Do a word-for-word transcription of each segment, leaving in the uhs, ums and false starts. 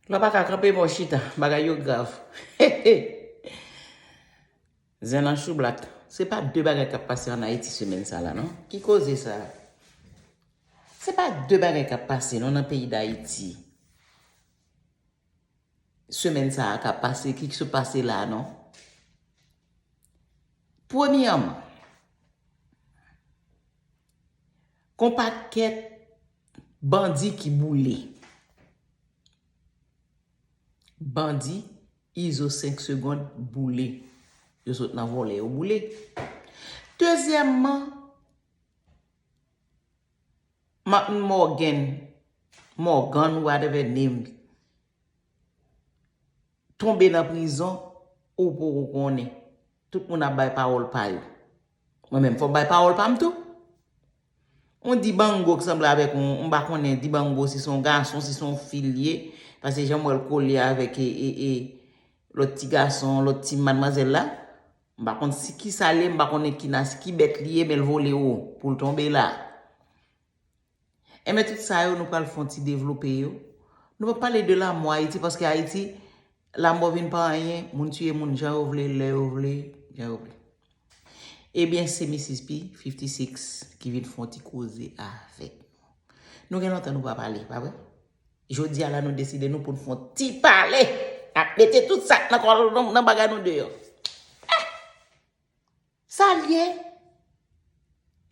Lè w pa ka kanpe, bon, chita. Bagay yo grav. Zen nan choublak. Se pa de bagay k ap pase ann Ayiti semèn sa la, non? Ki koze sa? Se pa de bagay k ap pase, non, nan peyi Dayiti. Semèn sa a k ap pase, ki sot pase la, non? Premyèman, gon pakèt bandi ki boule. Bandi, Izo senk segonn, boule. Yo sot nan vòlè, yo boule. Dezyèmman, Martin Morgan, Morgan, whatever name, tonbe nan prizon, ou poko konnen. Tout moun ap bay pawòl pa yo. Mwen menm, fò m bay pawòl pa m tou. On Dibango k sanble avèk on, m pa konnen Dibango si se yon gason, si se yon fi l ye. Paske jan m wè l kole avèk e, e, e, lòt ti gason, lòt ti madmwazèl la. M pa konn si ki sa l ye, m pa konnen ki nas, ki bèt li ye, men l vole wo pou l tonbe la. Enben, tout sa yo, nou pral fè yon ti devlope yo. Nou p ap pale de lanmò Ayiti, paske Ayiti, lanmò vin pa anyen, moun tiye moun jan yo vle, lè yo vle, jan yo vle. Ebyen, se Misis P fifty six ki vin fè yon ti koze avèk nou. Nou gen lontan nou pa pale, pa vre? Jodi a la, nou deside nou pou n fè yon ti pale. N ap mete tout sa k nan kò nou, nan bagay nou deyò. Eh! Sa l ye?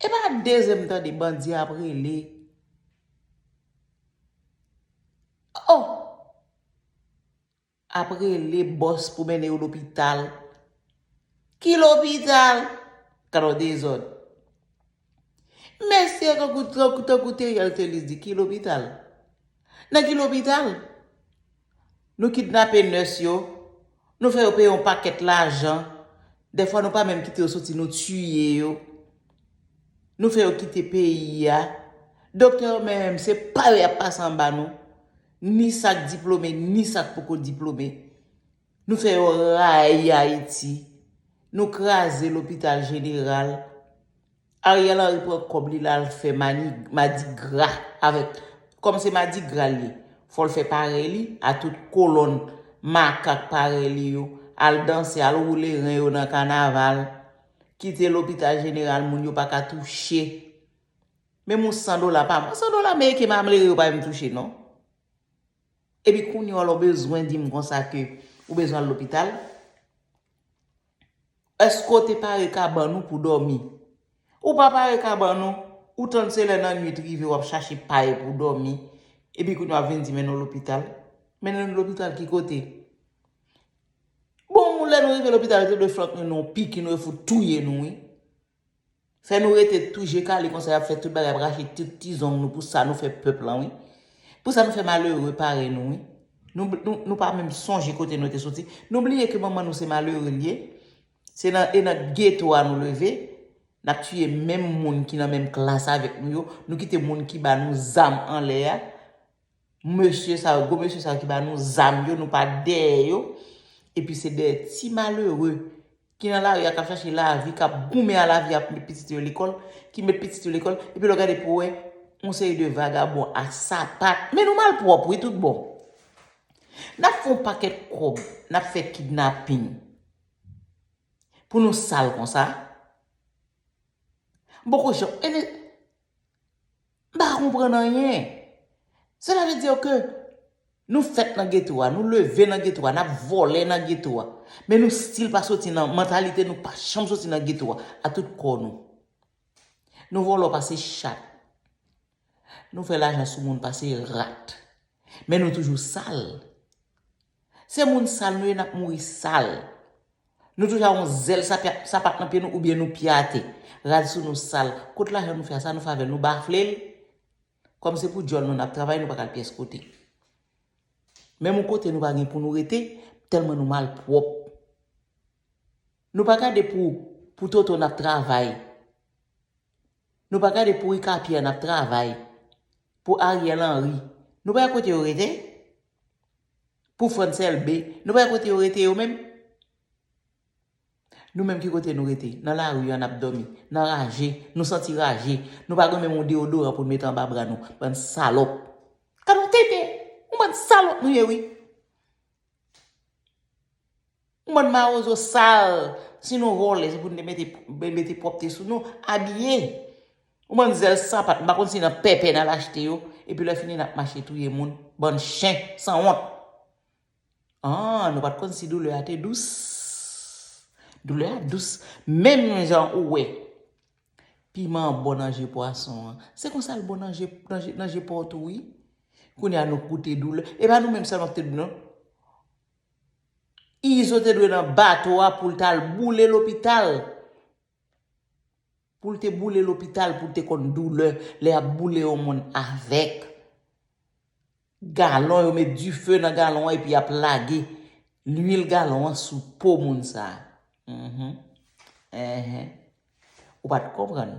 E pa de zen m tande bandi ap rele. Oh! Ap rele bòs pou mennen yo lopital. Ki lopital? Gad yon dezòd. Mesye, tankou, tankou, tankou Theriel Thelus di, ki lopital? Nan ki lopital? Nou kidnape nès yo, nou fè yo peye yon pakèt lajan. Dèfwa nou pa menm kite yo soti, nou tiye yo. Nou fè yo kite peyi a. Doktè yo menm, se pa yo y ap pase anba nou. Ni sa k diplome, ni sa k poko diplome. Nou fè yo rayi Ayiti. Nou kraze lopital jeneral. Ariel Henry pran kòb li la, l fè mani, madigra avèk, kòm se madigra l ye, fò l fè parèy li a tout kolonn makak parèy li yo, al danse, al woule ren yo nan kanaval, kite lopital jeneral moun yo pa ka touche. Menm yon san dola pa, yon san dola meriken malere yo pa menm touche, non. Epi kounye a lè w bezwen di m konsa ke ou bezwen al lopital, èske w te pare kabann ou pou dòmi? Ou pa pare kabann ou, ou tann se lè nan nwit rive w ap chache pay pou w dòmi, epi kounye a w ap vin di mennen w lopital. Mennen nou lopital ki kote? Bon, lè nou rive lopital, yo te dwe flanke nou yon piki, nou yo fout touye nou, wi. Fè nou rete tou je kale konsa, y ap fè tout bagay, y ap rache tout ti zong nou pou sa nou fè pèp lan, wi. Pou sa nou fè malere parèy nou, wi. Nou, nou, nou pa menm sonje kote nou te soti. Nou bliye ke manman nou se malere l ye. Se nan, e nan geto a nou leve. N ap tiye menm moun ki nan menm klas avèk nou yo. Nou kite moun ki ba nou zam anlè a. Mesye sa yo, gwo mesye sa yo ki ba nou zam yo, nou pa dèyè yo. Epi se dèyè ti malere ki nan lari a, k ap chache lavi, k ap goumen a lavi, ap met pitit yo lekòl, ki met pitit yo lekòl, epi lè w gade pou w wè, yon seri de vagabon a sapat. Men nou malpwòp, wi, tout bon. N ap fè yon pakèt kòb, n ap fè kidnapin. Pou nou sal konsa. M poko janm, e le, M pa konprann anyen. Cela veut dire que nou fèt nan geto a, nou leve nan geto a, n ap vòlè nan geto a. Men nou still pa soti nan mantalite, nou pa janm soti nan geto a, a tout kò nou. Nou vòlò pase chat. Nou fè lajan sou moun pase rat. Men nou toujou sal. Se moun sal nou ye, n ap mouri sal. Nou toujou a yon zèl sapat, sapat nan pye nou oubyen nou pye atè. Rad sou nou sal. Kot lajan nou fè a? Sa nou fè avè l? Nou bafle l? Kòm se pou djòl nou n ap travay, nou pa ka al pyès kote. Menm yon kote nou pa gen pou nou rete, tèlman nou malpwòp. Nou pa gade pou, pou Toto n ap travay. Nou pa gade pou Rika Pierre n ap travay. Pou Ariel Henry. Nou pa wè kote yo rete? Pou Frantz Elbé, nou pa wè kote yo rete yo menm? Nou menm ki kote nou rete? Nan lari a n ap dòmi, nan raje, nou santi raje, nou pa gen menm yon deyodoran pou n mete anba bra nou, bann salòp. Gad yon tenten, yon bann salòp nou ye wi. Yon bann mawozo sal. Si nou vòlè, se pou n te mete, mete pwòpte sou nou, abiye. Yon bann zèl sapat, m pa konn si nan pèpè n al achte yo, epi lè fini n ap mache touye moun, bann chen sanwont. Ah, nou pa t konn si doulè a te dous. Doulè a dous. Menm jan ou wè piman an bon nan je pwason an, se konsa l bon nan je, nan je, nan je pòt ou, wi. Kounye a nou goute doulè. E pa nou menm sèlman ki te dou, non. Izo te dwe nan bato a pou l t al boule lopital. Pou l te boule lopital, pou l te konn doulè lè y ap boule yon moun avèk galon, yo met dife nan galon an epi y ap lage lwil galon an sou po moun sa a. Mhm. Enhen. Ou pa t konprann.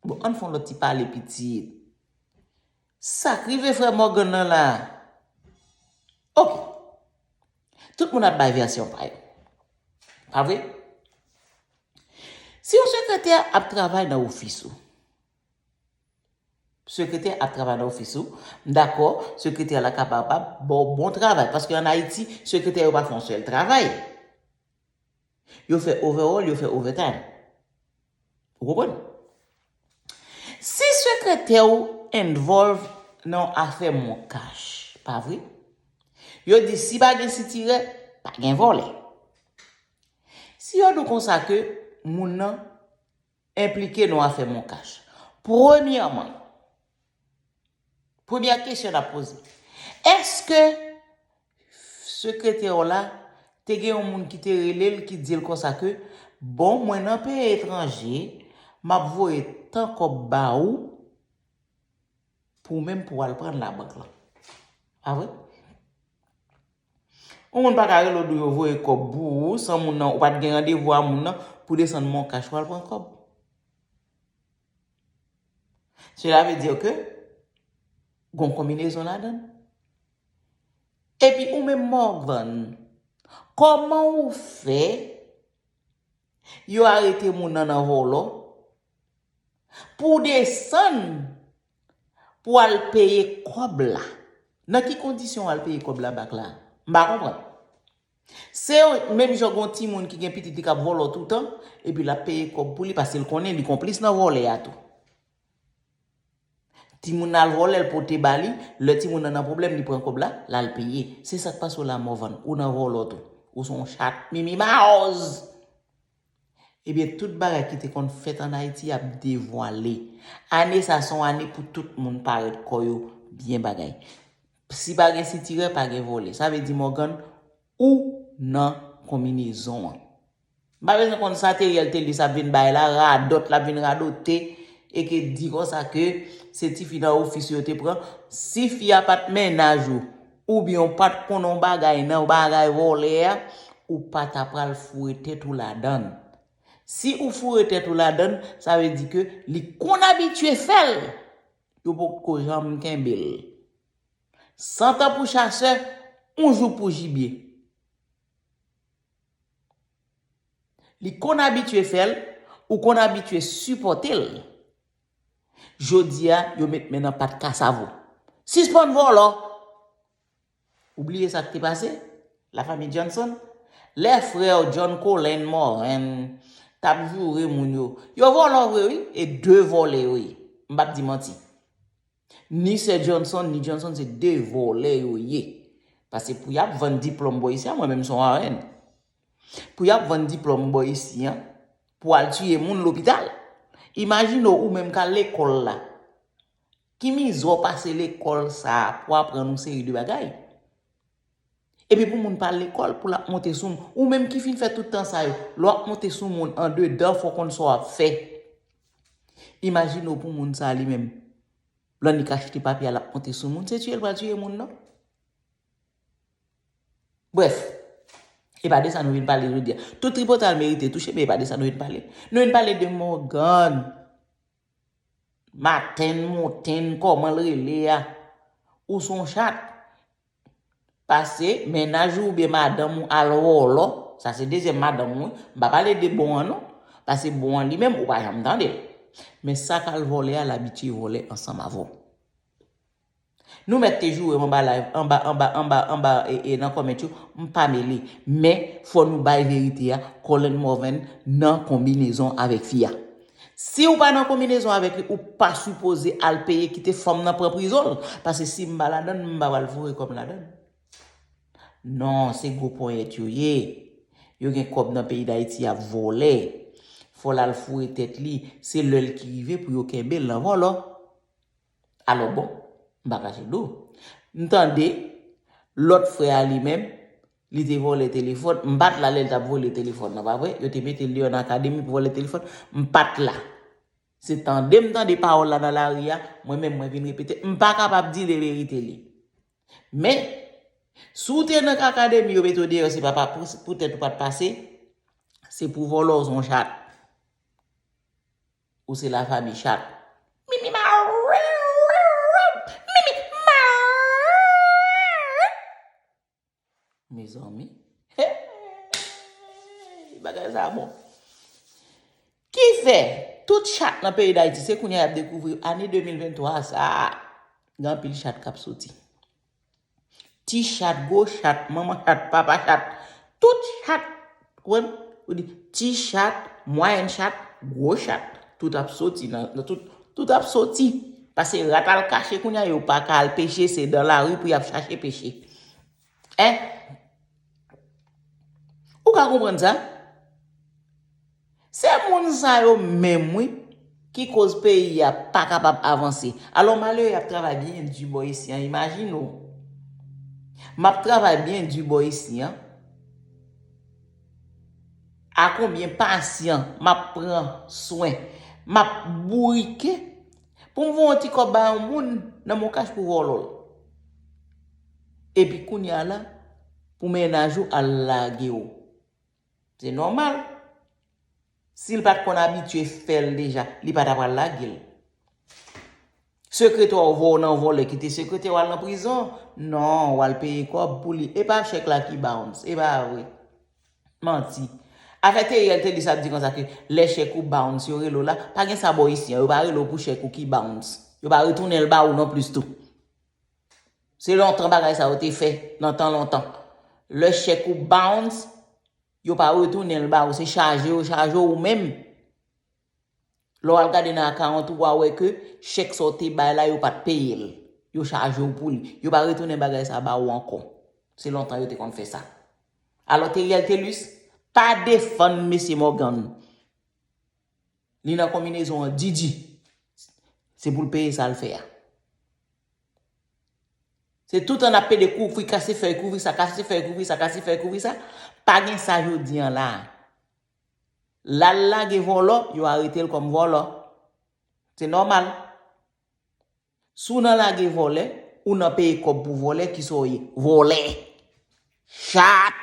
Bon, ann fè yon lòt ti pale pitit. Sa k rive frè Morgan nan la? Ok. Tout moun ap bay vèsyon pa yo. Pa vre? Si yon sekretè ap travay nan ofis ou, sekretè ap travay nan ofis ou, m dakò, sekretè la kapab ba w bon travay. Paske ann Ayiti, sekretè yo pa fè yon sèl travay. Yo fè overall, yo fè overtime. Ou konprann? Si sekretè w involve nan afè mon kach, pa vre? Yo di si pa gen sitirè, pa gen vòlè. Si yo di w konsa ke moun nan enplike nan afè mon kach, premyèman, premyè kesyon n ap poze, èske sekretè w la te gen yon moun ki te rele l, ki di l konsa ke, bon, mwen nan peyi etranje, m ap voye tan kòb ba ou, pou w menm pou w al pran l labank lan. Pa vre? Yon moun pa ka rele w di yo voye kòb pou ou, san moun nan, ou pa t gen randevou a moun nan, pou desann mon kach pou al pran kòb. Cela veut dire que gon konbinezon ladan l. Epi ou menm Morvan, kòman ou fè yo arete moun nan nan vòlò pou w desann pou w al peye kòb la? Nan ki kondisyon w al peye kòb la bak la? M pa konprann. Se yon, menm jan gon timoun ki gen pitit li k ap vòlò toutan, epi l ap peye kòb pou li, paske l konnen li konplis nan vòlè a tou. Timoun nan al vòlè, l pote ba li, lè timoun nan nan pwoblèm, li pran kòb la, l al peye. Se sa k pase w la, Morvan, ou nan vòlò tou. Ou se yon chat, Mimi Mouse! Ebyen, tout bagay ki te konn fèt ann Ayiti ap devwale. Ane sa se yon ane pou tout moun parèt kò yo byen bagay. Si pa gen sitirè, pa gen vòlè. Sa vle di, Morgan, ou nan konbinezon an. M pa bezwen konn sa Teriel Telus ap vin bay la, radòt l ap vin radote, e ke di konsa ke se tifi nan ofis yo te pran. Si fi a pa t mennaj ou, oubyen w pa t konn yon bagay nan bagay vòlè a, ou pa ta pral foure tèt ou ladan l. Si ou foure tèt ou ladan l, sa vle di ke li konn abitye fè l. Yo poko janm kenbe l. San tan pou chasè, yon jou pou jibye. Li konn abitye fè l, ou konn abitye sipòte l. Jodi a, yo met men nan pat kasav ou. Sispann vòlò! Ou bliye sa k te pase? Lafanmi Johnson? Lè frè w John Colin Morin t ap joure moun yo, yo vòlò vre wi, e de vòlè yo ye. M p ap di manti. Ni sè Johnson, ni Johnson se de vòlè yo ye. Paske pou y ap vann diplòm bò isi a, mwen menm se yon R N. Pou y ap vann diplòm bò isi a, pou al tiye moun lopital. Imajine w, ou menm k al lekòl la. Ki mizè w pase lekòl sa a pou aprann yon seri de bagay? Epi pou moun pa al lekòl, pou l ap monte sou moun. Ou menm ki fin fè tout tan sa yo, lè w ap monte sou moun andedan, fò w konn sa w ap fè. Imajine w pou moun sa a li menm. Lè annik achte papye a, l ap monte sou moun, se tiye l pral tiye moun nan. Brèf, e pa de sa nou vin pale jodi a. Tout tripotay merite touche, men e pa de sa nou vin pale. Nou vin pale de Morgan. Maten, mouten, kòman l rele a? Ou se yon chat. Pase mennaj ou oubyen madanm ou al vòlò, sa se dezyèm madanm ou wi. M pa pale de bon an non. Pase bon an li menm, ou pa janm tande l. Men sa k al vòlè a, l abitye vòlè ansanm avè w. Nou mèt te joure m anba live, anba, anba, anba, anba, e, e, nan comment yo, m pa mele. Men, fò nou bay verite a, Colin Morvan nan konbinezon avèk fi a. Si w pa nan konbinezon avèk li, ou pa sipoze al peye kite fanm nan pran prizon l. Paske si m pa ladann, m pa pral foure kò m ladann. Non, se gwo ponyèt yo ye. Yo gen kòb nan peyi Dayiti, y ap vòlè. Fò l al foure tèt li, se lè l ki rive pou yo kenbe l nan vòlò. Alò bon, m pa kache di w. M tande lòt frè a li menm, li te vòlè telefòn. M pa t la lè l t ap vòlè telefòn nan, pa vre? Yo te mete l deyò nan akademi pou vòlè telefòn. M pa t la. Se tande m tande pawòl la nan lari a, mwen menm mwen vin repete. M pa kapab di l e verite li. Men, si w te nan akademi yo mete w deyò, se pa, pa pou, poutèt ou pa t pase, se pou vòlò w se yon chat. Ou se lafanmi chat. Mimi ma. Mimi ma. Mezanmi. Hey! Bagay sa bon. Ki fè, tout chat nan peyi Dayiti, se kounye a y ap dekouvri ane de mil venntwa sa a. Gen anpil chat k ap soti. Ti chat, gwo chat, manman chat, papa chat, tout chat. Ou konprann? Ou di ti chat, mwayèn chat, gwo chat. Tout ap soti nan, nan tout, tout ap soti. Paske rat al kache kounye a, yo pa ka al peche, se dan lari pou y ap chache peche. Hein? Ou ka konprann sa? Se moun sa yo menm, wi, ki koz peyi a pa kapab avanse. Alò, malere ap travay byen di bò isi an, imajine w. M ap travay byen di bò isi an. A konbyen pasyan m ap pran swen, m ap bourike pou m voye yon ti kòb ba yon moun nan Moncash pou vòlò l. Epi kounye a la, pou mennaj ou al lage w. Se nòmal. Si l pa t konn abitye fè l deja, li pa t ap al lage l. Sekretè w voye w nan vòlè, kite sekretè w al nan prizon. Non, w al peye kòb pou li. E pa chèk la ki bounce, e pa vre. Manti. Afè Teriel Telus ap di konsa ke lè chèk ou bounce, yo rele w la, pa gen sa bò isi an, yo pa rele w pou chèk ou ki bounce. Yo pa retounen l ba ou non plis tou. Se lontan bagay sa yo te fè, nan tan lontan. Lè chèk ou bounce, yo pa retounen l ba ou, se chaje yo chaje w ou menm. Lè w al gade nan akawont ou, w a wè ke chèk sa w te bay la, yo pa t peye l. Yo chaje w pou li. Yo pa retounen bagay sa ba ou ankò. Se lontan yo te konn fè sa. Alò, Teriel Telus, pa defann mesye Morgan. Li nan konbinezon an, Didi. Se pou l peye sa l fè a. Se tout an n ap pede kouvri, kase fèy, kouvri sa, kase fèy, kouvri sa, kase fèy, kouvri sa. Pa gen sa jodi an la. L al lage vòlò, yo arete l kòm vòlò. Se nòmal. Si w nan lage vòlè, ou nan peye kòb pou vòlè, kisa w ye? Vòlè. Chat.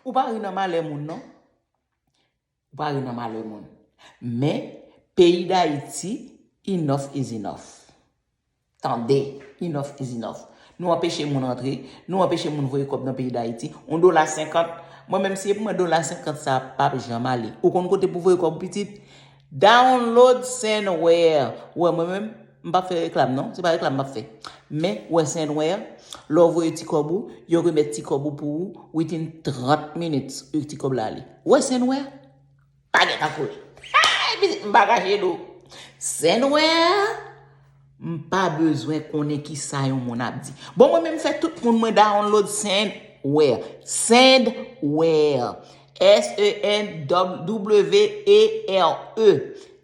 Ou pa ri nan malè moun, non. Ou pa ri nan malè moun. Men, peyi Dayiti, enough is enough. Tande, enough is enough. Nou anpeche moun antre, nou anpeche moun voye kòb nan peyi Dayiti. Yon dola senkant, mwen menm si e pou mwen dola senkant sa p ap janm ale. Ou konn kote pou voye kòb pitit? Download Sendwave. Ou wè mwen menm, m p ap fè reklam non, se pa reklam m ap fè. Men, ou wè Sendwave, lè w voye ti kòb ou, yo remèt ti kòb ou pou ou, within trant minutes, ti kòb la ale. Ou wè Sendwave? Pa gen tankou li. Hey, pitit, m pa kache di w. Sendwave, m pa bezwen konnen kisa yon moun ap di. Bon, mwen menm fè tout moun mwen download Sendwave. Sendwave. S E N W A R E.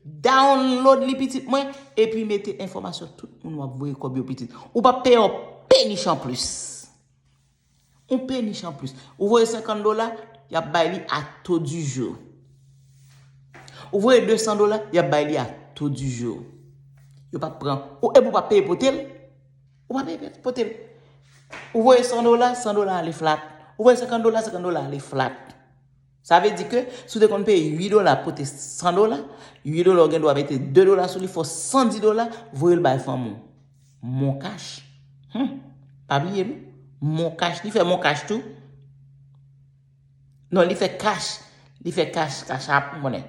Download li pitit mwen, epi mete enfòmasyon tout moun w ap voye kòb yo pitit. Ou p ap peye yon penich anplis. Yon penich anplis. Ou voye senkant dola, y ap bay li à taux du jour. Ou voye de san dola, y ap bay li à taux du jour. Yo p ap pran. Ou, epi ou p ap peye pote l. Ou p ap peye pote l. Ou voye san dola, san dola ale flat. Ou voye senkant dola, senkant dola ale flat. Sa vle di ke si w te konn peye uit dola pote san dola, uit dola ou gen dwa mete de dola sou li, fè w san dis dola, voye l bay fanmi w. Moncash. Hmm. Pa bliye non. Moncash. Li fè Moncash tou. Non, li fè Cash. Li fè Cash, Cash App, m konnen.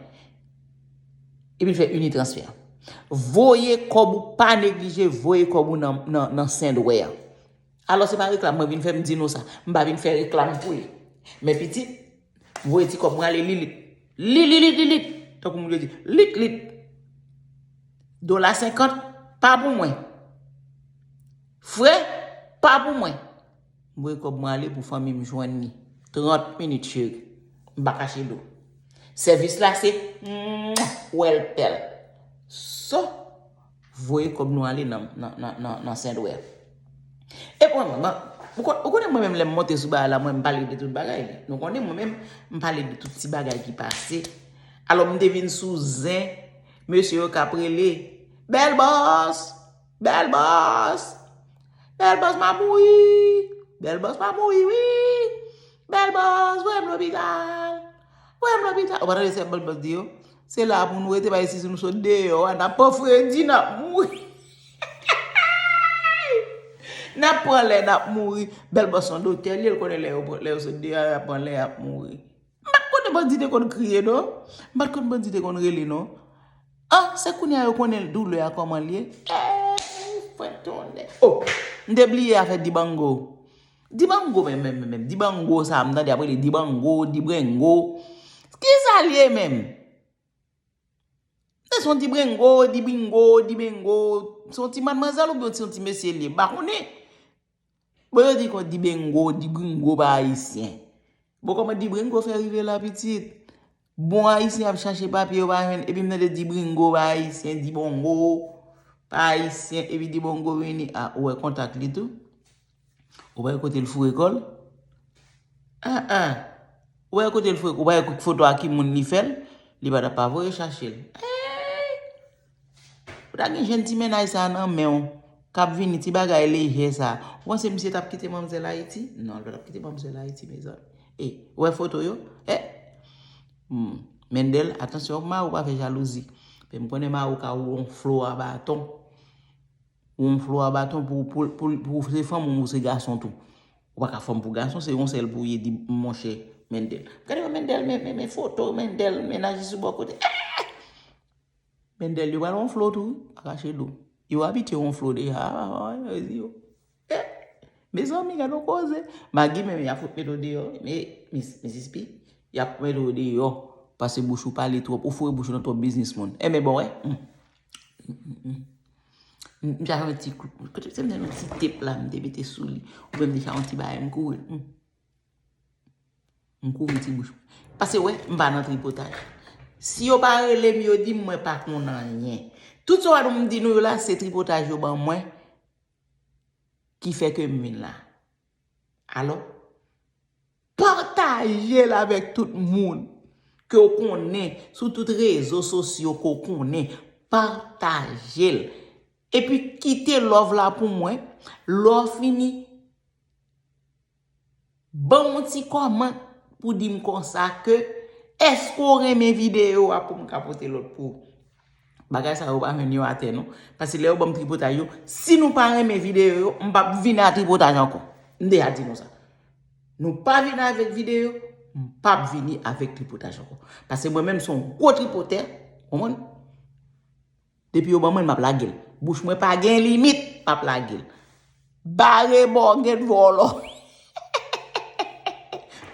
Epi l fè Unitransfer. Voye kòb ou, pa neglije voye kòb ou nan, nan, nan Sendwè. Alò, se pa reklam mwen vin fè, m di nou sa. M pa vin fè reklam pou li. Men pitit, voye ti kòb mwen ale lilit. Li, li, li, li, li. Tankou moun yo di, lit, lit. Dola senkant, pa pou mwen. Frè, pa pou mwen. M voye kòb mwen ale pou fanmi m jwenn li. Trant minit, cheri. M pa kache do. Sèvis la se, mwah, wèl pèl. So, voye kòb nou ale nan, nan, nan, nan, nan Sendwè. E mwen, mwen, mwen, ou kon- ou konnen mwen menm lè m monte sou bagay la, mwen m pale de tout bagay. Nou konnen mwen menm, m pale de tout ti bagay ki pase. Alò, m te vin sou zen, mesye yo k ap rele, Bèl bòs! Bèl bòs! Bèl bòs, m ap mouri! Bèl bòs, m ap mouri, wi! Bèl bòs, voye m lopital! Voye m lopital! Ou pa tande sa Bèl bòs di yo? Se la pou nou rete, pa isi, si nou sot deyò a, n ap pran fredi, n ap mouri. N ap pran lè, n ap mouri. Bèl bòs se yon doktè, li, l konnen lè yo, lè yo sot deyò a, y ap pran lè, y ap mouri. M pa t konnen bandi te konn kriye, non. M pa t konn bandi te konn rele, non. Ah, se kounye a yo konnen doulè a kòman l ye. Eh, fè tonnè. Oh, m te bliye afè Dibango. Dibango, men, men, men, men, Dibango sa, m tande ap rele Dibango, Dibrengo. Ki sa l ye menm? Se yon Dibrengo, Dibingo, Dibengo. Se yon ti madmwazèl oubyen se yon ti mesye l ye? M pa konnen. Bon, yo di kon Dibengo, Dibringo pa ayisyen. Bon, kòman Dibringo fè rive la, pitit? Bon, ayisyen ap chache papye, yo pa jwenn. Epi m tande Dibringo pa ayisyen, Dibongo pa ayisyen, epi Dibongo vini. Ah, ou wè kontak li tou? Ou pa wè kote l foure kò l? Ah, ah. Ou pa wè kote l foure, ou pa wè foto a ki moun li fè l? Li pa t ap pa voye chache l. Ey! Ou ta gen jèn ti mennaj sa a nan men w, k ap vini, ti bagay lejè sa a. Ou panse misye t ap kite manmzèl Ayiti? Non, l pa t ap kite manmzèl Ayiti, mezanmi. E, ou wè foto yo? E! Hmm. Mendel, atansyon, mari w pa fè jalouzi. Men m konnen mari w ka wonfle w a baton. Wonfle w a baton pou, pou, pou, pou se fanm ou, ou se gason tou. Ou pa ka fanm pou gason, se yon sèl pou w ye, di monchè Mendel. Gade yon Mendel, men, men, men foto Mendel, mennaj li sou bò kote. Eh! Mendel, yo pral wonfle w tou, pa kache do. Yo abitye wonfle w deja, a, a, a, yo di yo. Eh! Mezanmi, gade yon koze. Magi menm, y ap fout mete w deyò. Men, Miss, Missis P, y ap mete w deyò. Paske bouch ou pale twòp, ou foure bouch ou nan twòp biznis moun. Enben, bon, wè. Hmm. Hmm, hmm, hmm. M, m te yon ti klou. Kote se m te yon ti tep la, m te mete sou li. Oubyen m te fè yon ti bagay, m kouri. Hmm. M kouri ti bouch. Paske wè, m pa nan tripotaj. Si yo pa rele m, yo di m mwen pa konn anyen. Tout sa w di nou yo la, se tripotaj yo ban mwen ki fè ke m vin la. Alò, pataje l avèk tout moun ke w konnen, sou tout rezo sosyo ke w konnen. Pataje l. Epi kite love la pou mwen. Lè w fini, ban m yon ti kòmant pou di m konsa ke èske w renmen videyo a pou m ka pote lòt pou ou. Bagay sa yo pa jwenn yo atè non. Paske lè yo ban m tripotaj yo, si nou pa renmen videyo yo, m p ap vin a tripotaj ankò. M deja di nou sa. Nou pa vin avèk videyo, m p ap vini avèk tripotaj ankò. Paske mwen menm se yon gwo tripotè, konprann? Depi yo ban mwen l, m ap lage l. Bouch mwen pa gen limit, m ap lage l. Bare Mògèn vòlò.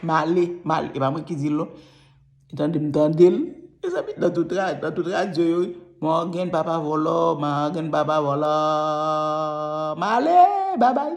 M ale, m ale. E pa mwen ki di l non. Tande m tande l. Mezanmi, nan tout ra-, nan tout radyo yo, Mògèn papa vòlò, Mògèn papa vòlò. M ale, babay.